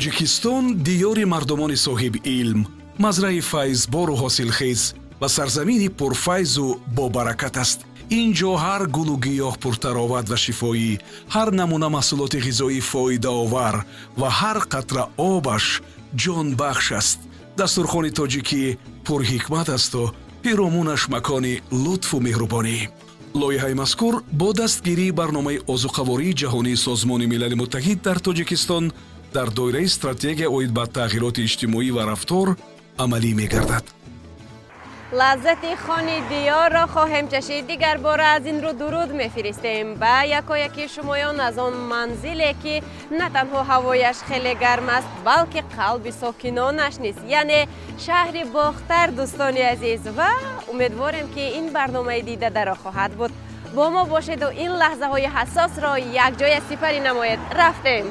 Тоҷикистон диёри мардумони соҳиби илм, мазраи файзбору ҳосилхез ва сарзамини пурфайзу бобаракат аст. Ин ҷо ҳар гулу гиёҳ пуртароват ва шифоӣ, ҳар намуна маҳсулоти ғизоӣ фоидаовар ва ҳар қатра обаш ҷонбахш аст. Дастурхони тоҷикӣ пурҳикмат асту пиромунаш макони лутфу меҳрубонӣ. Лоиҳаи мазкур бо дастгирии барномаи озуқавории ҷаҳонии Созмони Милали Муттаҳид дар Тоҷикистон дар доираи стратегия оид ба тағйироти иҷтимоӣ ва рафтор амалӣ мегардад. Лаззати хони диёрро хоҳем чашид. Дигар бора аз ин рӯ дуруд мефиристем ба якояки шумоён аз он манзиле, ки на танҳо ҳавояш хеле гарм аст, балки қалби сокинонаш низ, яъне шаҳри Бохтар. Дӯстони азиз, ва умедворем, ки ин барномаи дидадаро хоҳад буд. Бо мо бошеду ин лаҳзаҳои ҳассосро якҷоя сипарӣ намоед. Рафтем.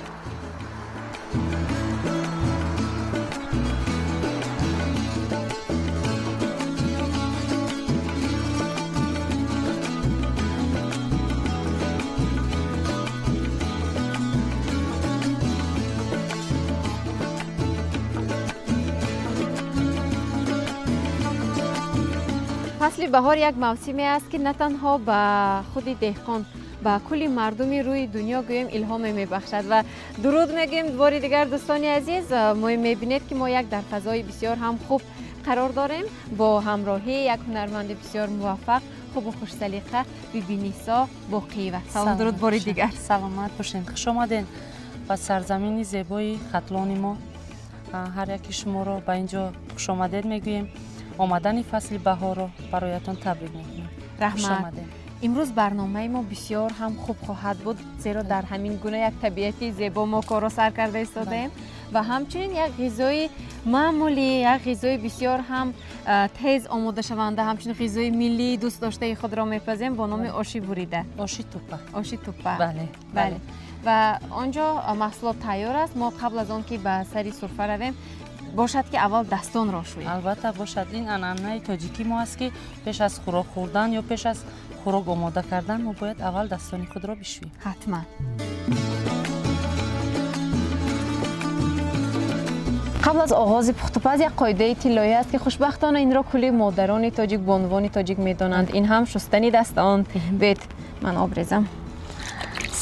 Фасли баҳор як мавсиме аст, ки на танҳо ба худи деҳқон, ба кулли мардуми рӯи дунё гӯем илҳоме мебахшад. Ва дуруд мегӯем бори дигар, дӯстони азиз. Мо мебинед, ки мо як дар фазои бисёр ҳам хуб қарор дорем бо ҳамроҳии як ҳунарманди бисёр муваффақ, хубу хушсалиқа, Бибинисо Боқиева. Салом, дуруд бори дигар. Саломат бошед, хуш омадед ба сарзамини зебои Хатлони мо. Ҳар яки шуморо ба ин ҷо хушомадед мегӯем. Омадани фасли баҳорро бароятон табрик мекунам. Раҳмат. Имрӯз барномаи мо бисёр ҳам хуб хоҳад буд, зеро дар ҳамин гуна як табиати зебо мо корро сар карда истодаем ва ҳамчунин як ғизои маъмулӣ, як ғизои бисёр ҳам тез омодашаванда, ҳамчунин ғизои миллии дӯстдоштаи худро мепазем бо номи оши бурида. Оши тупа. Оши тупа. Бале. Бале, ва он ҷо маҳсулот тайёр аст. Мо қабл аз он ки ба сари сурфа равем, бошад, ки аввал дастонро шӯем. Албатта, бошад. Ин анъанаи тоҷикӣ мо аст, ки пеш аз хӯрок хӯрдан ё пеш аз хӯрок омода кардан мо бояд аввал дастони худро бишӯем. Ҳатман. Қабл аз оғози пухтупаз як қоидаи тиллоӣ аст, ки хушбахтона инро кулли модарони тоҷик, бонувони тоҷик медонанд. Ин ҳам шустани дастон. Бед, ман об резам.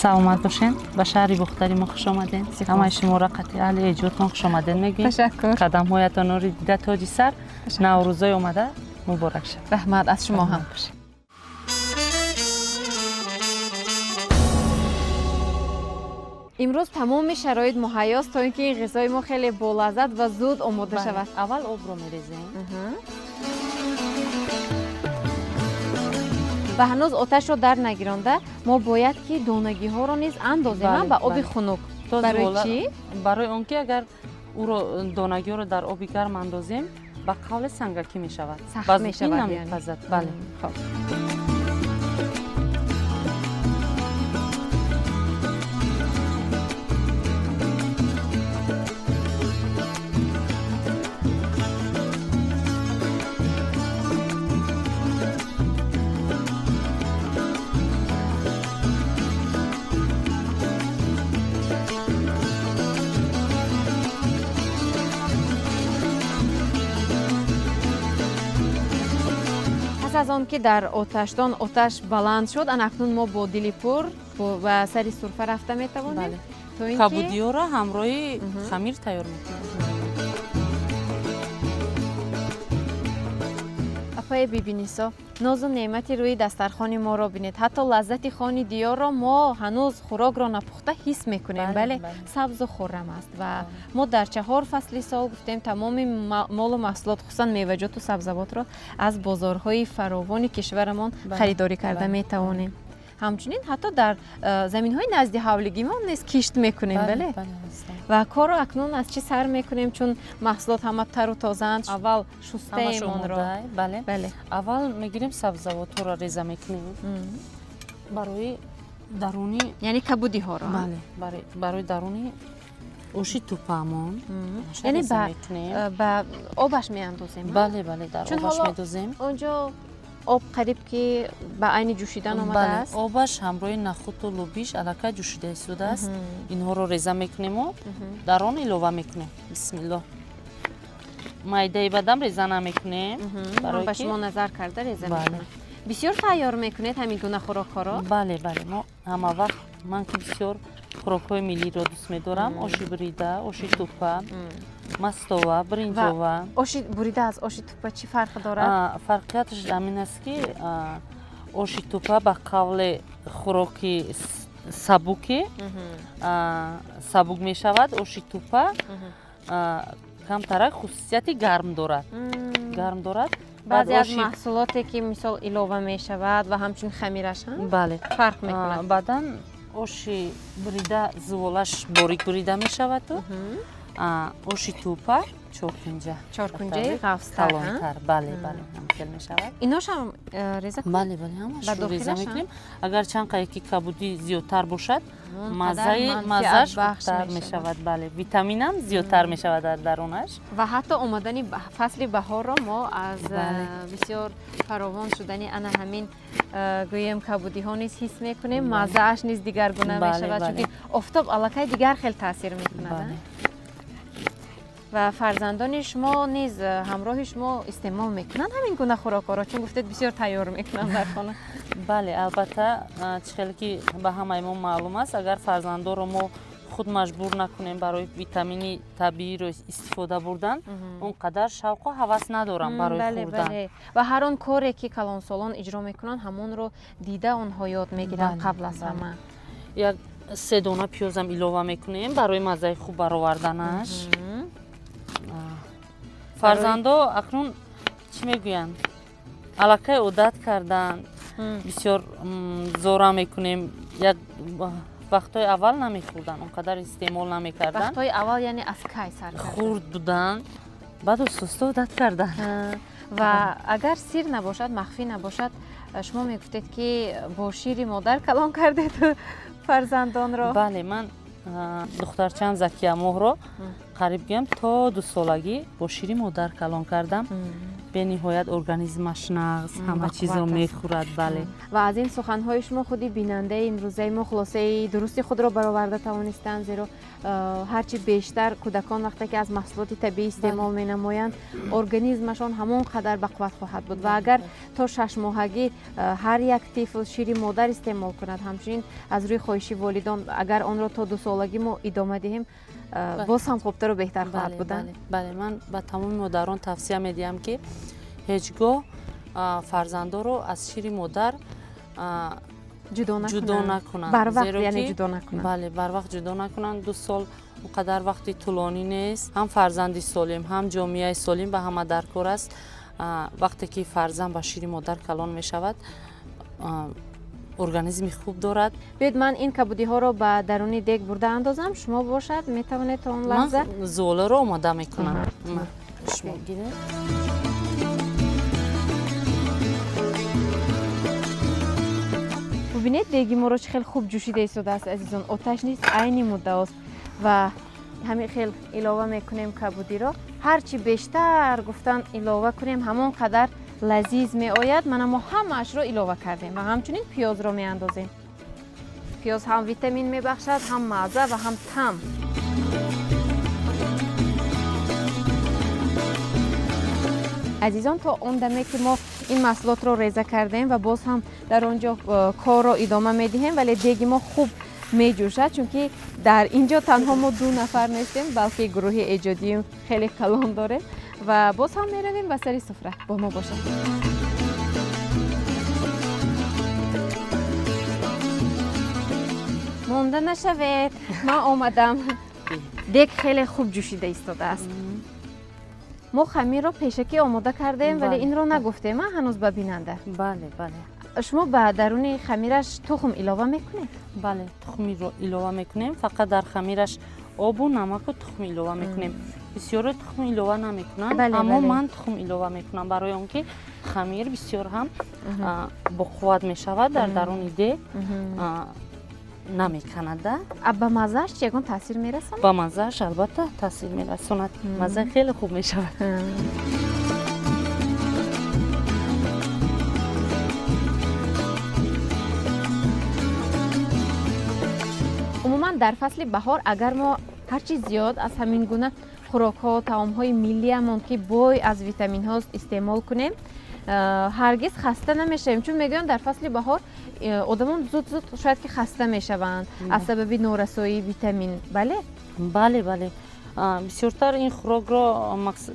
Саломат бошед, ба шаҳри Бохтари мо хуш омадед. Ҳамаи шуморо қатъи аҳли эҷодтон хушомадед мегӯем. Ташаккур. Қадамҳоятонро дида тоҷи сар. Наврӯзои омада муборак шавад. Раҳмат, аз шумо ҳам. Имрӯз тамоми шароит муҳайёст, то ин ки ин ғизои мо хеле болаззат ва зуд омода шавад. Аввал обро мерезем. Ва ҳанӯз оташро дар нагиронда мо бояд ки донагиҳоро низ андозем ба оби хунук. Барои чӣ? Барои он ки агар ӯро, донагиҳоро дар оби гарм андозем, ба қавле сангакӣ мешавад. Сахт мешавад. Намепазад, бале. Хоб. Пас аз он ки дар оташдон оташ баланд шуд, ана акнун мо бо дили пур ба сари сурфа рафта метавонем, то ин ки Кабудиёро ҳамроҳи хамир тайёр мекунем. Апаи Бибинисо, нозу неъмати рӯи дастархони моро бинед. Ҳатто лаззати хони диёрро мо ҳанӯз хӯрокро напухта ҳис мекунем. Бале, сабзу хуррам аст ва мо дар чаҳор фасли сол, гуфтем, тамоми молу маҳсулот, хусусан меваҷоту сабзавотро аз бозорҳои фаровони кишварамон харидорӣ карда метавонем. Ҳамчунин ҳатто дар заминҳои назди ҳавлигимон низ кишт мекунем. Бале, ва корро акнун аз чӣ сар мекунем, чун маҳсулот ҳама тару тозаанд? Аввал шустаем онро. Бале, аввал мегирем, сабзавотҳоро реза мекунем барои даруни Яъне кабудиҳоро. Бале, барои даруни оши тупаамон. Яъне ба обаш меандозем? Бале, дар обаш медозем. Онҷо Об қариб ки ба айни ҷӯшидан омадааст. Обаш ҳамроҳи нахӯту лубиш аллакай ҷӯшида истодааст. Инҳоро реза мекунему дар он илова мекунем. Бисмиллоҳ, майдаи бадам реза намекунем. Ба шумо назар карда реза мекунам. Бисёр тайёр мекунед ҳамин гуна хӯрокҳоро? Бале, бале, мо ҳама вақт, ман ки бисёр хӯрокҳои миллиро дӯст медорам: оши бурида, оши тупа, мастова, биринҷова. Оши бурида аз оши тупа чӣ фарқ дорад? Фарқияташ ҳамин аст, ки оши тупа ба қавле хӯроки сабуке, сабук мешавад. Оши тупа камтарак хусусияти гарм дорад, гарм дорад. Баъзе аз маҳсулоте ки, мисол, илова мешавад ва ҳамчунин хамираш ҳам Бале. фарқ мекунад. Баъдан оши бурида зуволаш борик бурида мешаваду оши тупа чоркунҷа. Чоркунҷаи ғафзтар. Калонтар, бале, бале, ҳамхел мешавад. Иношам реза кунем? Бале, бале, ҳамашро реза мекунем. Агар чанд қаяки кабудӣ зиёдтар бошад, маззаи маззаш хубтар мешавад, бале, витаминам зиёдтар мешавад дар дарунаш. Ва ҳатто омадани фасли баҳорро мо аз бисёр фаровон шудани ана ҳамин гӯем кабудиҳо низ ҳис мекунем. Маззааш низ дигаргуна мешавад, чунки офтоб аллакай дигар хел таъсир мекунад. Ва фарзандони шумо низ ҳамроҳи шумо истеъмол мекунанд ҳамин гуна хӯрокҳоро? Чун гуфтед, бисёр тайёр мекунанд дар хона. Бале, албатта, чӣ хеле ки ба ҳамаи мо маълум аст, агар фарзандонро мо худ маҷбур накунем барои витамини табииро истифода бурдан, он қадар шавқу ҳавас надорам барои хӯрдан. Ва ҳар он коре ки калонсолон иҷро мекунанд, ҳамонро дида онҳо ёд мегиранд қабл аз ҳама. Як се дона пиёзам илова мекунем барои маззаи хуб бароварданаш. Фарзандо акнун чӣ мегӯянд, аллакай одат карданд, бисёр зора мекунем. Як вақтҳои аввал намехӯрданд, он қадар истеъмол намекарданд. Вақтҳои аввал, яъне аз кай сар? Хурд буданд, баъд оҳиста одат карданд. Ва агар сир набошад, махфӣ набошад, шумо мегуфтед, ки бо шири модар калон кардед фарзандонро. Бале, ман духтарчаам Закиямоҳро қариб гӯям то 2 солагӣ бо шири модар калон кардам. Бениҳоят организмаш нағз, ҳама чизро мехӯрад, бале. Ва аз ин суханҳои шумо худи бинандаи имрӯзаи мо хулосаи дурусти худро бароварда тавонистанд, зеро ҳарчи бештар кӯдакон вақте ки аз маҳсулоти табиӣ истеъмол менамоянд, организмашон ҳамон қадар бақувват хоҳад буд. Ва агар то 6 моҳагӣ ҳар як тифл шири модар истеъмол кунад, ҳамчунин аз рӯи хоҳиши волидон агар онро то 2 солагӣ мо идома диҳем, боз ҳам хубтару беҳтар хоҳад буд. Бале, ман ба тамоми модарон тавсия медиҳам, ки ҳеҷ гоҳ фарзандоро аз шири модар ҷудо накунанд. Бале, барвақт ҷудо накунанд. 2 сол он қадар вақти тӯлонӣ нест. Ҳам фарзанди солим, ҳам ҷомеаи солим ба ҳама даркор аст. Вақте ки фарзанд ба шири модар калон мешавад, организми хуб дорад. Биёед, ман ин кабудиҳоро ба даруни дег бурда андозам, шумо бошад метавонед то он лаҳза Зуоларо омода мекунам, шумо гиред. Бубинед, деги моро чӣ хел хуб ҷӯшида истодааст, азизон. Оташ низ айни муддаост ва ҳамин хел илова мекунем кабудиро. Ҳарчи бештар гуфтан илова кунем, ҳамон қадар лазиз меояд. Мана, мо ҳамаашро илова кардем ва ҳамчунин пиёзро меандозем. Пиёз ҳам витамин мебахшад, ҳам мазза ва ҳам таъм. Азизон, то он даме ки мо ин маҳсулотро реза кардем ва боз ҳам дар он ҷо корро идома медиҳем, вале деги мо хуб меҷӯшад, чунки дар ин ҷо танҳо мо ду нафар нестем, балки гурӯҳи эҷодии хеле калон дорем. Ва боз ҳам меравем ба сари суфра, бо мо бошад. Монда нашавед, ман омадам. Дег хеле хуб ҷӯшида истодааст. Мо хамирро пешакӣ омода кардем, вале инро нагуфтем ҳанӯз ба бинанда. Бале, бале. Шумо ба даруни хамираш тухм илова мекунед? Бале, тухмиро илова мекунем. Фақат дар хамираш обу намаку тухм илова мекунем. Бисёре тухм илова намекунанд, аммо ман тухм илова мекунам, барои он ки хамир бисёр ҳам боқувват мешавад, дар даруни дег намеканада. Ба маззааш чи ягон таъсир мерасонад? Ба маззааш албатта таъсир мерасонад, мазза хеле хуб мешавад. Умуман, дар фасли баҳор агар мо ҳарчи зиёд аз ҳамин гуна хӯрокҳо, таомҳои миллиамон, ки бой аз витаминҳост, истеъмол кунем, ҳаргиз хаста намешавем, чун мегӯянд, дар фасли баҳор одамон зуд зуд шояд ки хаста мешаванд аз сабаби норасоии витамин, бале? Бале, бисёртар ин хӯрокро,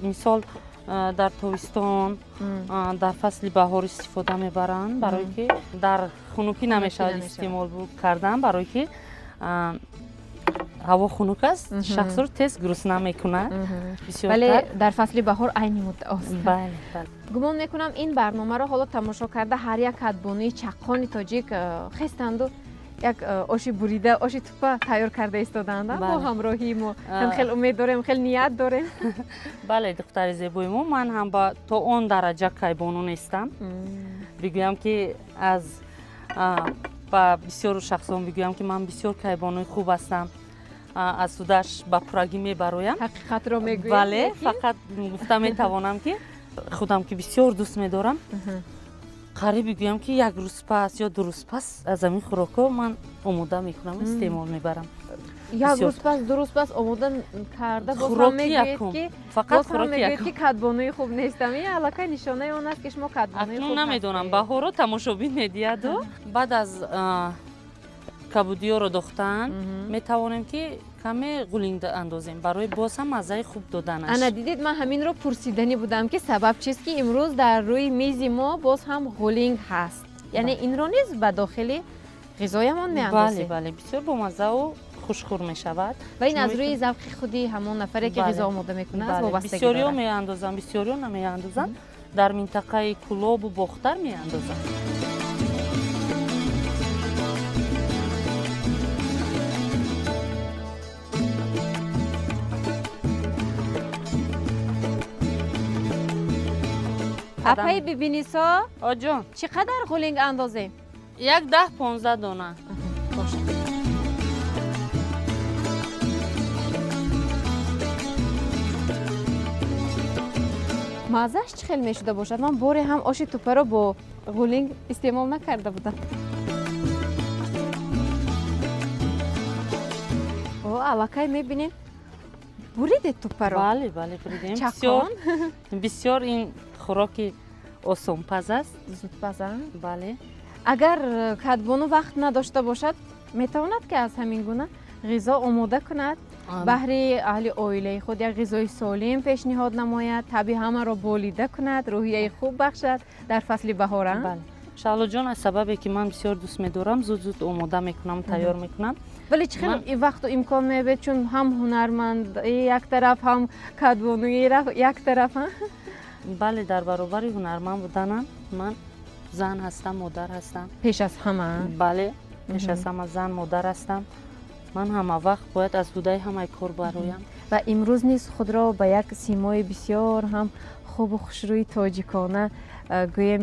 мисол, дар тобистон, дар фасли баҳор истифода мебаранд, барое ки дар хунукӣ намешавад истеъмол кардан, барое ки ҳаво хунук аст, шахсро тез гурусна мекунад. Вале дар фасли баҳор айни муддаост. Гумон мекунам, ин барномаро ҳоло тамошо карда, ҳар як кадбонуи чаққони тоҷик хестанду як оши бурида, оши тупа тайёр карда истодаанд бо ҳамроҳии мо. Ҳам хел умед дорем, хел ният дорем. Бале, духтари зебои мо, ман ҳам то он дараҷа кайбону нестам, бигӯям ки аз ба бисёру шахсон бигӯям, ки ман бисёр кайбонуи хуб ҳастам, аз судаш ба пуррагӣ мебароям. Ҳақиқатро мегӯем. Бале, фақат гуфта метавонам, ки худам ки бисёр дӯст медорам, қариб бигӯям, ки як рӯз пас ё 2 рӯз пас аз ҳамин хӯрокҳо ман омода мекунам, истеъмол мебарам. Як рӯз пас, 2 рӯз пас омода карда, боз ҳам мегӯед, ки фақат боз ҳам мегӯед, ки кадбонуи хуб нестам. Ин аллакай нишонаи он аст, ки шумо кадбонуи Акнун хуб. Намедонам, баҳоро тамошобин медиҳаду. Баъд аз кабудиёро дохтан метавонем, ки каме ғулинг андозем барои боз ҳам маззаи хуб доданаш. Ана, дидед, ман ҳаминро пурсиданӣ будам, ки сабаб чист, ки имрӯз дар рӯи мизи мо боз ҳам ғулинг ҳаст, яъне инро низ ба дохили ғизоямон меандозем. Бале, бисёр бомаззаву хушхӯр мешавад. Ва ин аз рӯи завқи худи ҳамон нафаре, ки ғизо омода мекунад, вобастагӣ. Бисёриҳо меандозанд, бисёриҳо намеандозанд. Дар минтақаи Кӯлобу Бохтар меандозанд. Апаи Бибинисо. Оҷон. Чӣ қадар ғулинг андозем? Як 10-15 дона. Бошад. Маззааш чӣ хел мешуда бошад? Ман боре ҳам оши тупаро бо ғулинг истеъмол накарда будам. О, аллакай мебинем, буридед тупаро. Бале, буридем. Чаққон. Бисёр ин хӯроки осонпаз аст. Зудпаз, а? Бале. Агар кадбону вақт надошта бошад, метавонад, ки аз ҳамин гуна ғизо омода кунад, баҳри аҳли оилаи худ як ғизои солим пешниҳод намояд, табъи ҳамаро болида кунад, рӯҳияи хуб бахшад дар фасли баҳора. Бале, Шаҳлоҷон, аз сабабе ки ман бисёр дӯст медорам, зуд зуд омода мекунам, тайёр мекунам. Вале чӣ хел вақту имкон меёбед, чун ҳам ҳунарманд як тараф, ҳам кадбонуи як тараф? Бале, дар баробари ҳунарманд буданам ман зан ҳастам, модар ҳастам. Пеш аз ҳама. Бале, пеш аз ҳама зан, модар ҳастам. Ман ҳама вақт бояд аз ҳудаи ҳамаи кор бароям. Ва имрӯз низ худро ба як симои бисёр ҳам хубу хушрӯи тоҷикона гӯем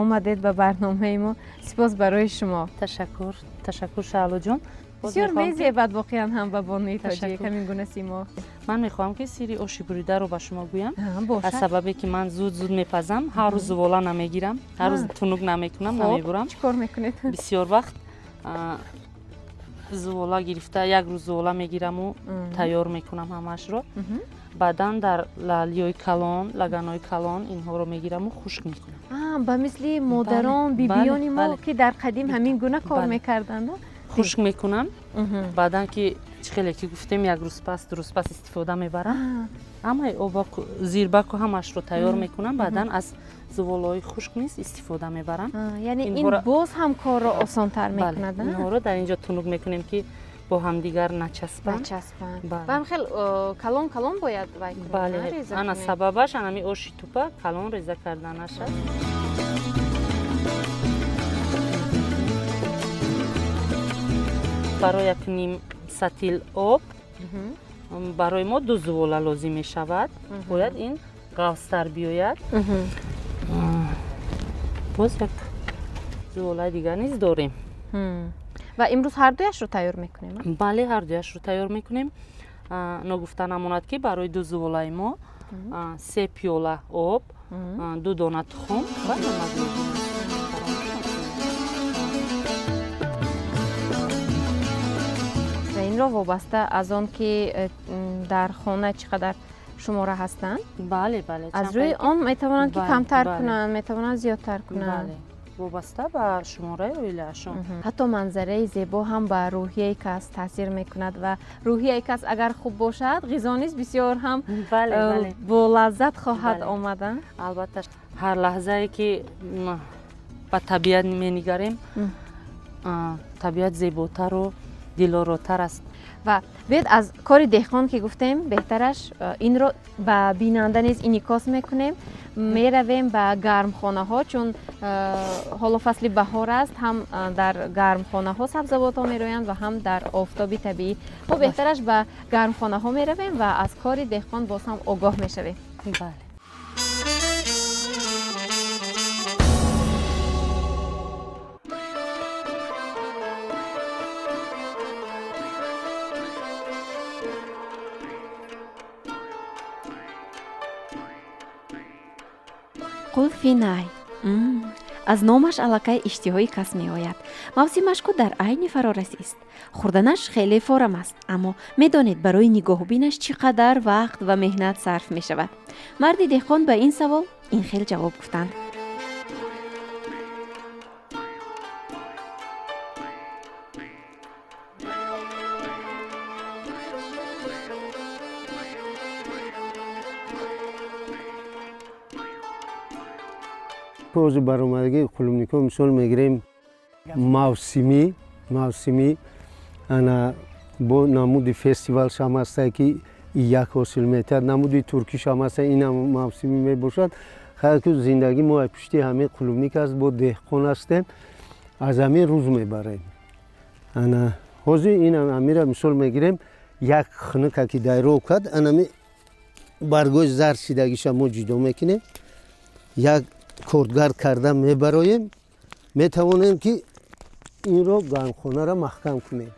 омадед ба барномаи мо. Сипос барои шумо. Ташаккур, ташаккур, Шаҳлоҷон. Бисёр мезебад воқеан ҳам ба бонуи тоҷик ҳамин гуна симо. Ман мехоҳам, ки сири оши буридаро ба шумо гӯям. Аз сабабе ки ман зуд зуд мепазам, ҳар рӯз зувола намегирам, ҳар рӯз тунук намекунам, намебурам. Чӣ кор мекунед? Бисёр вақт зувола гирифта, як рӯз зувола мегираму тайёр мекунам ҳамаашро. Баъдан дар лалиёи калон, лаганҳои калон инҳоро мегираму хушк мекунам. Ба мисли модарон, бибиёни мо, ки дар қадим ҳамин гуна кор мекарданд. Хушк мекунам. Баъдан ки чӣ хеле ки гуфтем, як рӯз пас, 2 рӯз пас истифода мебарам. Ҳамаи обаку, зирбаку, ҳамаашро тайёр мекунам. Баъдан аз зуволаҳои хушк низ истифода мебарам. Яъне ин боз ҳам корро осонтар мекунад. Инҳоро дар ин ҷо тунук мекунем, ки бо ҳамдигар начаспанд. Начаспанд. Ва ҳам хел калон калон бояд вай кунем. Бале, ана сабабаш анами оши тупа калон реза карданаш аст. Барои як ним сатил об барои мо ду зувола лозим мешавад. Бояд ин ғафзтар биёяд. Боз як зуволаи дигар низ дорем. Ва имрӯз ҳардуяшро тайёр мекунем? Бале, ҳардуяшро тайёр мекунем. Ногуфта намонад, ки барои ду зуволаи мо се пиёла об, ду дона тухм ва намак лозим аст. Фаромӯш накунед. Инро вобаста аз он ки дар хона чӣ қадар шумора ҳастанд, бале, бале, аз рӯи он метавонанд ки камтар кунанд, метавонанд зиёдтар кунанд, вобаста ба шумораи оилаашон. Ҳатто манзараи зебо ҳам ба рӯҳияи кас таъсир мекунад ва рӯҳияи кас агар хуб бошад, ғизо низ бисёр ҳам бо лаззат хоҳад омад. Албатта, ҳар лаҳзае ки ба табиат менигарем, табиат зеботару дилоротар аст. Ва биёед, аз кори деҳқон ки гуфтем, беҳтараш инро ба бинанда низ инъикос мекунем. Меравем ба гармхонаҳо, чун ҳоло фасли баҳор аст, ҳам дар гармхонаҳо сабзавотҳо мероянд ва ҳам дар офтоби табиӣ. Мо беҳтараш ба гармхонаҳо меравем ва аз кори деҳқон боз ҳам огоҳ мешавем. Бале. Қулфи най, аз номаш аллакай иштиҳои кас меояд. Мавсимаш ку дар айни фарорасист. Хӯрданаш хеле форам аст, аммо медонед, барои нигоҳубинаш чӣ қадар вақт ва меҳнат сарф мешавад? Марди деҳқон ба ин савол ин хел ҷавоб гуфтанд. Ҳозир баромадагии клубника мисол мегирем, мавсимӣ, ана бо намуди фестивалшам ҳастае, ки як ҳосил метиҳад, намуди туркишам ҳаста, инам мавсимӣ мебошад. Хайр, зиндагӣ мо аз пушти ҳамин клубника аст, бо деҳқон ҳастем, аз ҳамин рӯз мебарем. Ана ҳозир ин амира мисол мегирем, як хунука ки дайров кард, анами баргои зард шидагиша мо ҷудо мекунем, як кордгард карда мебароем, метавонем ки инро гармхонаро маҳкам кунем.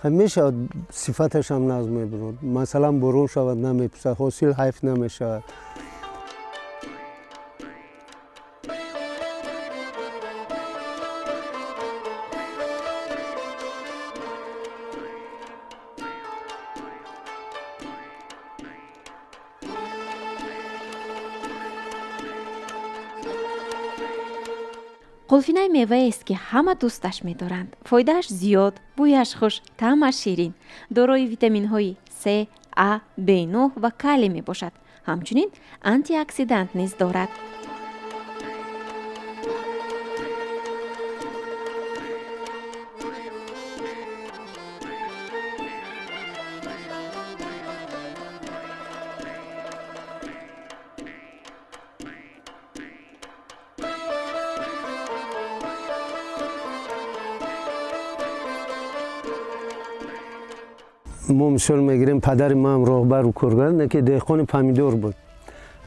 Мешавад, сифаташам нағз мебурад. Масалан, борон шавад, намепусад, ҳосил ҳайф намешавад. Қулфинай меваест, ки ҳама дӯсташ медоранд. Фоидааш зиёд, бӯяш хуш, таъмаш ширин, дорои витаминҳои с, а, б9 ва калий мебошад. Ҳамчунин антиоксидант низ дорад. Мо мисол мегирем, падари маам роҳбару коргар не, ки деҳқони помидор буд.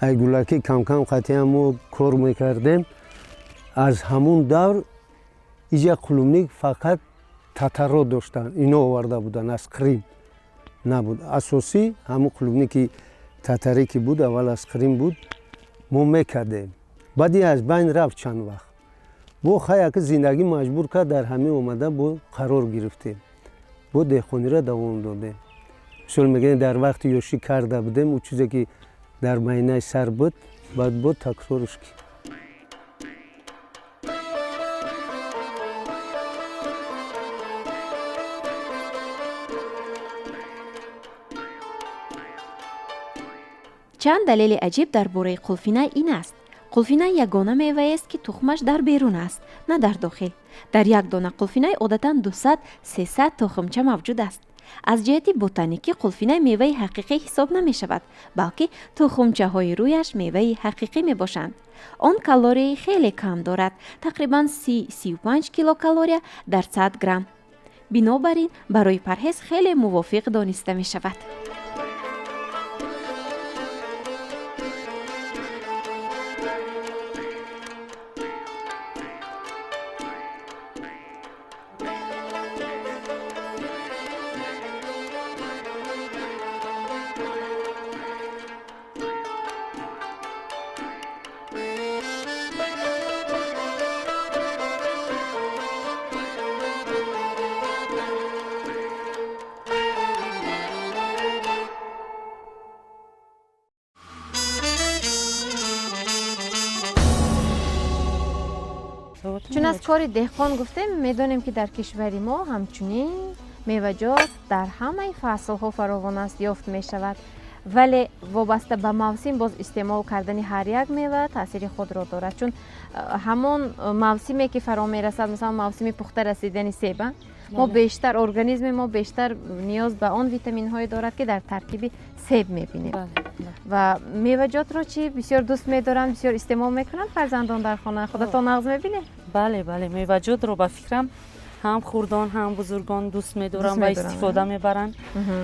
Ай гулакӣ камкам қатъиян мо кор мекардем. Аз ҳамун давр иҷа клубник фақат татаро доштанд, ино оварда буданд аз Қрим, набуд. Асосӣ ҳамун клубники татарӣ ки буд, аввал аз Қрим буд, мо мекардем. Баъди аз байн рафт чанд вақт. Бо хаяки зиндагӣ маҷбур кард, дар ҳамин омада бо қарор гирифтем, бо деҳқониро давом додем. Мисол мегирем, дар вақти ёшӣ карда будем, ӯ чизе ки дар майнаи сар буд, баъд бо такрорш ки. Чанд далели аҷиб дар бораи қулфинай ин аст: қулфинай ягона меваест, ки тухмаш дар берун аст, на дар дохил. Дар як дона қулфинай одатан 200-300 тухмча мавҷуд аст. Аз ҷиҳати ботаникӣ қулфинай меваи ҳақиқӣ ҳисоб намешавад, балки тухмчаҳои рӯяш меваи ҳақиқӣ мебошанд. Он калорияи хеле кам дорад, тақрибан 30-35 килокалория дар 100 грамм. Бинобар ин барои парҳез хеле мувофиқ дониста мешавад. Чун аз кори деҳқон гуфтем, медонем, ки дар кишвари мо ҳамчунин меваҷот дар ҳамаи фаслҳо фаровон аст, ёфт мешавад, вале вобаста ба мавсим боз истеъмол кардани ҳар як мева таъсири худро дорад, чун ҳамон мавсиме ки фаро мерасад, масалан, мавсими пухта расидани себа, мо бештар, организми мо бештар ниёз ба он витаминҳое дорад, ки дар таркиби себ мебинем. Ва меваҷотро чӣ бисёр дӯст медоранд, бисёр истеъмол мекунанд фарзандон дар хона? Худатон нағз мебинед? Бале, бале, меваҷотро, ба фикрам, ҳам хурдон, ҳам бузургон дӯст медоранд ва истифода мебаранд.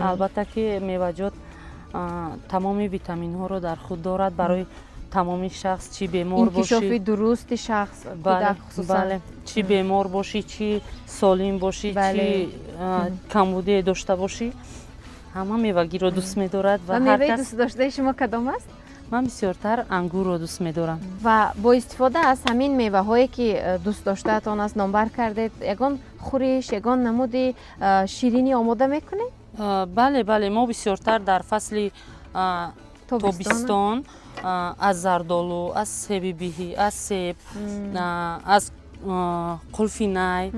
Албатта ки меваҷот тамоми витаминҳоро дар худ дорад, барои тамоми шахс, чӣ бемор бошӣ, инкишофи дурусти шахс, кӯдак хусусан. Чӣ бемор бошӣ, чӣ солим бошӣ, чӣ камбудие дошта бошӣ, ҳама мевагиро дӯст медорад. Ва меваи дӯстдоштаи шумо кадом аст? Ман бисёртар ангурро дӯст медорам. Ва бо истифода аз ҳамин меваҳое, ки дӯстдоштаатон аст, номбар кардед, ягон хӯриш, ягон намуди ширинӣ омода мекунед? Бале, бале, мо бисёртар дар фасли тобистон аз зардолу, аз себи биҳӣ, аз себ, аз қулфи най,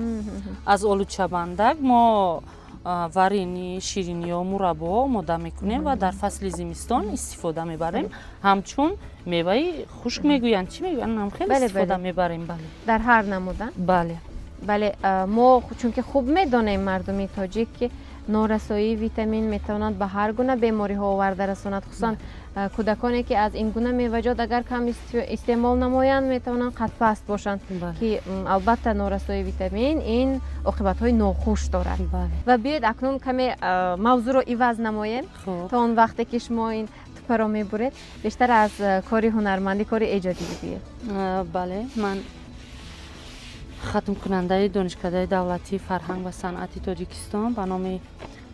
аз олучабандак мо варенье, шириниҳо, мураббо омода мекунем ва дар фасли зимистон истифода мебарем, ҳамчун меваи хушк мегӯянд, чӣ мегӯянд, ҳам хеле истифода мебарем, бале. Дар ҳар намуда? Бале. Бале, мо чунки хуб медонем, мардуми тоҷик, ки норасоии витамин метавонад ба ҳар гуна бемориҳо оварда расонад, хусусан кӯдаконе, ки аз ин гуна меваҷот агар кам истеъмол намоянд, метавонанд қадпаст бошанд, ки албатта норасоии витамин ин оқибатҳои нохуш дорад. Ва биёед, акнун каме мавзӯъро иваз намоем. То он вақте ки шумо ин туппаро мебуред, бештар аз кори ҳунармандӣ, кори эҷодӣ бигӯед. Бале, ман хатмкунандаи Донишкадаи давлатии фарҳанг ва санъати Тоҷикистон ба номи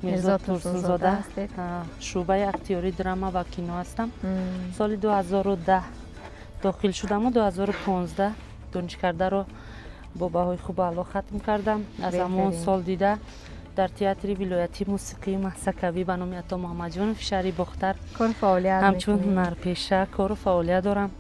Мирзо Турсунзода, шӯъбаи актёри драма ва кино ҳастам. Соли 2010 дохил шудаму 2015 донишкардаро бо баҳои хубу аъло хатм кардам. Аз ҳамон сол дида дар театри вилоятии мусиқии маҳсакавӣ ба номи Ато Муҳаммадҷонов шаҳри Бохтар ҳамчун ҳунарпеша кору фаъолият дорам.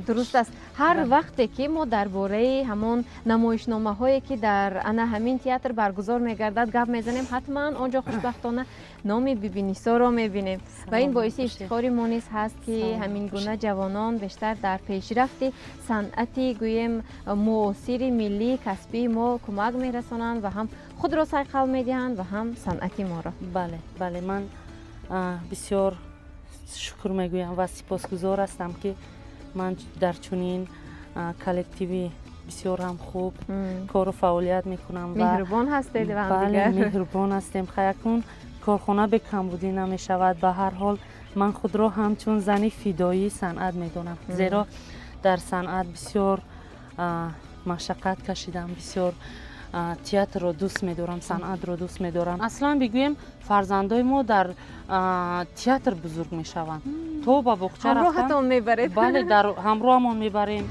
Дуруст аст. Ҳар вақте ки мо дар бораи ҳамон намоишномаҳое, ки дар ана ҳамин театр баргузор мегардад, гап мезанем, ҳатман он ҷо хушбахтона номи Бибинисоро мебинем ва ин боиси ифтихори мо низ ҳаст, ки ҳамин гуна ҷавонон бештар дар пешрафти санъати, гӯем, муосири миллии касбии мо кӯмак мерасонанд ва ҳам худро сайқал медиҳанд ва ҳам санъати моро. Бале, бале, ман бисёр шукр мегӯям ва сипосгузор ҳастам, ки ман дар чунин коллективи бисёр ҳам хуб кору фаъолият мекунам. Меҳрубон ҳастед. Бале, меҳрубон ҳастем. Хай, акнун корхона бекамбудӣ намешавад. Ба ҳар ҳол, ман худро ҳамчун зани фидоии санъат медонам, зеро дар санъат бисёр машаққат кашидам, бисёр театрро дӯст медорам, санъатро дӯст медорам. Аслан бигӯем, фарзандои мо дар театр бузург мешаванд, то ба боғча. Ҳамроҳатон мебаред? Бале, дар ҳамроҳамон мебарем.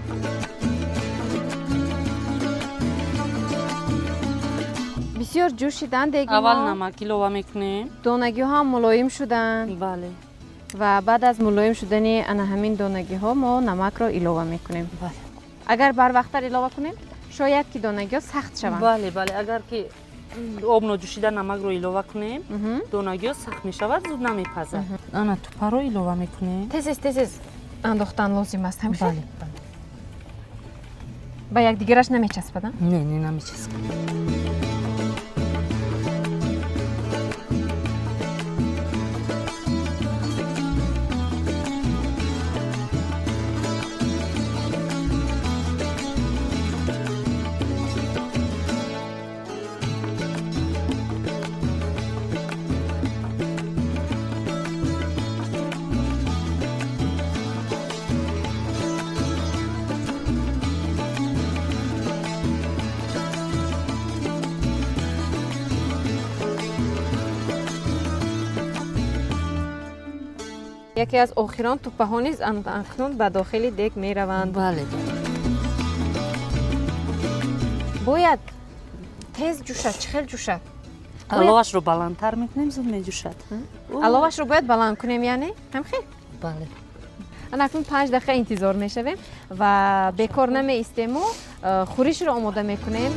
Бисёр ҷӯшиданд деги. Аввал намак илова мекунем. Донагиҳо ҳам мулоим шуданд. Бале. Ва баъд аз мулоим шудани ана ҳамин донагиҳо мо намакро илова мекунем. Бале. Агар барвақттар илова кунем, шояд ки донагиҳо сахт шаванд. Бале, бале, агар ки об ноҷӯшида намакро илова кунем, донагиҳо сахт мешавад, зуд намепазад. Ана тупаро илова мекунем. Тез тез андохтан лозим аст, ҳамин? Бале. Ба якдигараш намечаспад? Не, не, намечаспад. Яке аз охирон туппаҳо низ акнун ба дохили дег мераванд. Бале. Бояд тез ҷӯшад. Чӣ хел ҷӯшад? Аловашро баландтар мекунем, зуд меҷӯшад. Аловашро бояд баланд кунем, яъне ҳамхел? Бале. Ана акнун 5 дақиқа интизор мешавем ва бекор намеистему. Хӯришро омода мекунем.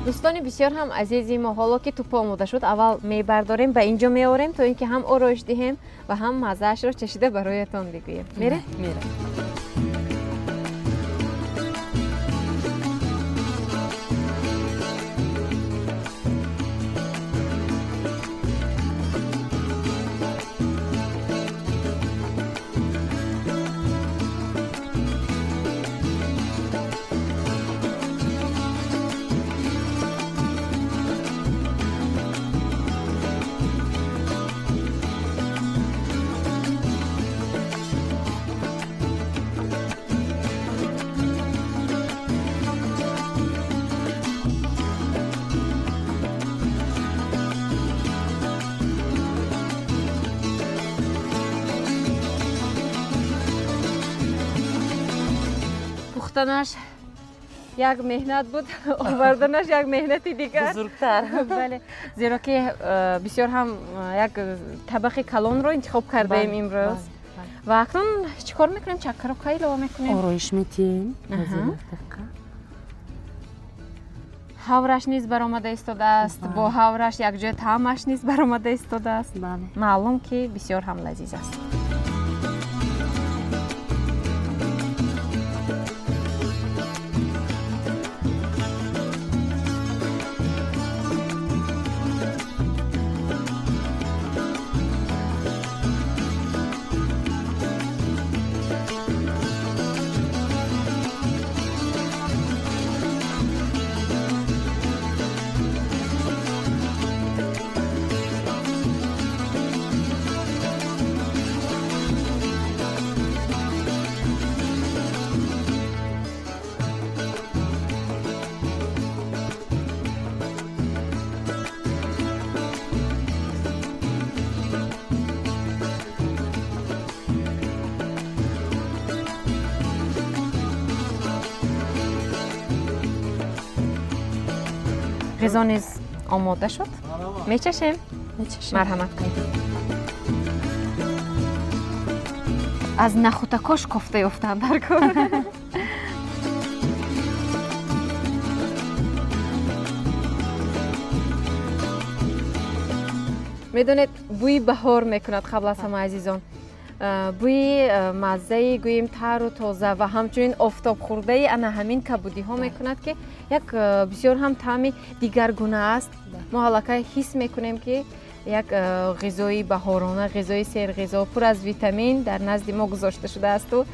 Дӯстони бисёр ҳам азизи мо, ҳоло ки тӯпа омода шуд, аввал мебардорем, ба инҷо меорем, то ин ки ҳам ороиш диҳем ва ҳам маззаашро чашида бароятон бигӯем. Мерем? Мерем. Пухтанаш як меҳнат буд, оварданаш як меҳнати дигар. Бузургтар. Бале, зеро ки бисёр ҳам як табақи калонро интихоб кардаем имрӯз. Ва акнун чӣ кор мекунем? Чаккаро кай илова мекунем? Ороиш метиҳем. Ҳавраш низ баромада истодааст, бо ҳавраш якҷоя таъмаш низ баромада истодааст. Маълум ки бисёр ҳам лазиз аст. Ғизо низ омода шуд. Мечашем? Мечашем. Марҳамат кунед. Аз нахутакош кофта ёфтан дар кор. Медонед, бӯи баҳор мекунад қабл аз ҳама, азизон. Бӯи маззаи гӯем тару тоза ва ҳамчунин офтобхӯрдаи ана ҳамин кабудиҳо мекунад, ки як бисёр ҳам таъми дигаргуна аст. Мо аллакай ҳис мекунем, ки як ғизои баҳорона, ғизои серғизо, пур аз витамин дар назди мо гузошта шудаасту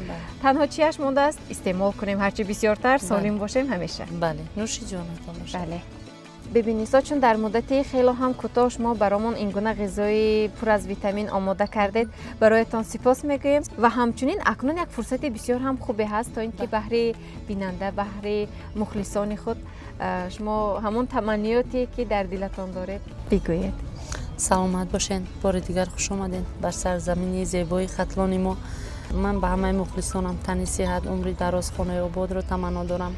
танҳо чиаш мондааст? Истеъмол кунем ҳарчи бисёртар, солим бошем ҳамеша. Бале, нӯши ҷонатон бошад. Бале. Бибинисо, чун дар муддати хело ҳам кӯтоҳ шумо баромон ин гуна ғизои пур аз витамин омода кардед, бароятон сипос мегӯем. Ва ҳамчунин акнун як фурсати бисёр ҳам хубе ҳаст, то ин ки баҳри бинанда, баҳри мухлисони худ шумо ҳамон таманниёте ки дар дилатон доред бигӯед. Саломат бошед, бори дигар хуш омадед бар сарзамини зебои Хатлони мо. Ман ба ҳамаи мухлисонам тани сиҳат, умри дароз, хонаи ободро таманно дорам.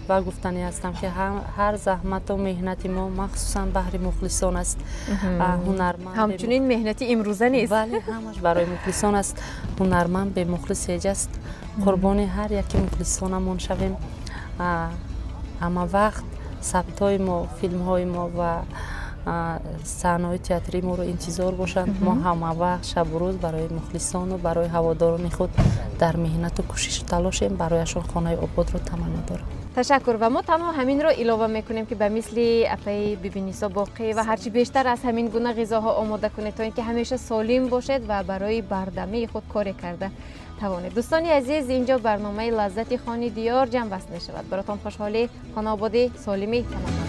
Ва гуфтанӣ ҳастам, ки ҳар заҳмату меҳнати мо махсусан баҳри мухлисон аст. Ҳунарманд Ҳамчунин меҳнати имрӯза нест. Бале, ҳамаш барои мухлисон аст. Ҳунарманд бемухлис ҳеҷ аст. Қурбони ҳар яки мухлисонамон шавем. Ҳама вақт сабтҳои мо, филмҳои мо ва саҳнаҳои театрии моро интизор бошанд. Мо ҳама вақт, шабу рӯз барои мухлисону барои ҳаводорони худ дар меҳнату кӯшишу талошем. Барояшон хонаи ободро таманно дорам. Ташаккур. Ва мо танҳо ҳаминро илова мекунем, ки ба мисли апаи Бибинисо боқӣ ва ҳарчи бештар аз ҳамин гуна ғизоҳо омода кунед, то ин ки ҳамеша солим бошед ва барои бардамии худ коре карда тавонед. Дӯстони азиз, инҷо барномаи «Лаззати хони диёр» ҷамъбаст мешавад. Баротон хушҳолӣ, хонаободӣ, солимӣ таманно.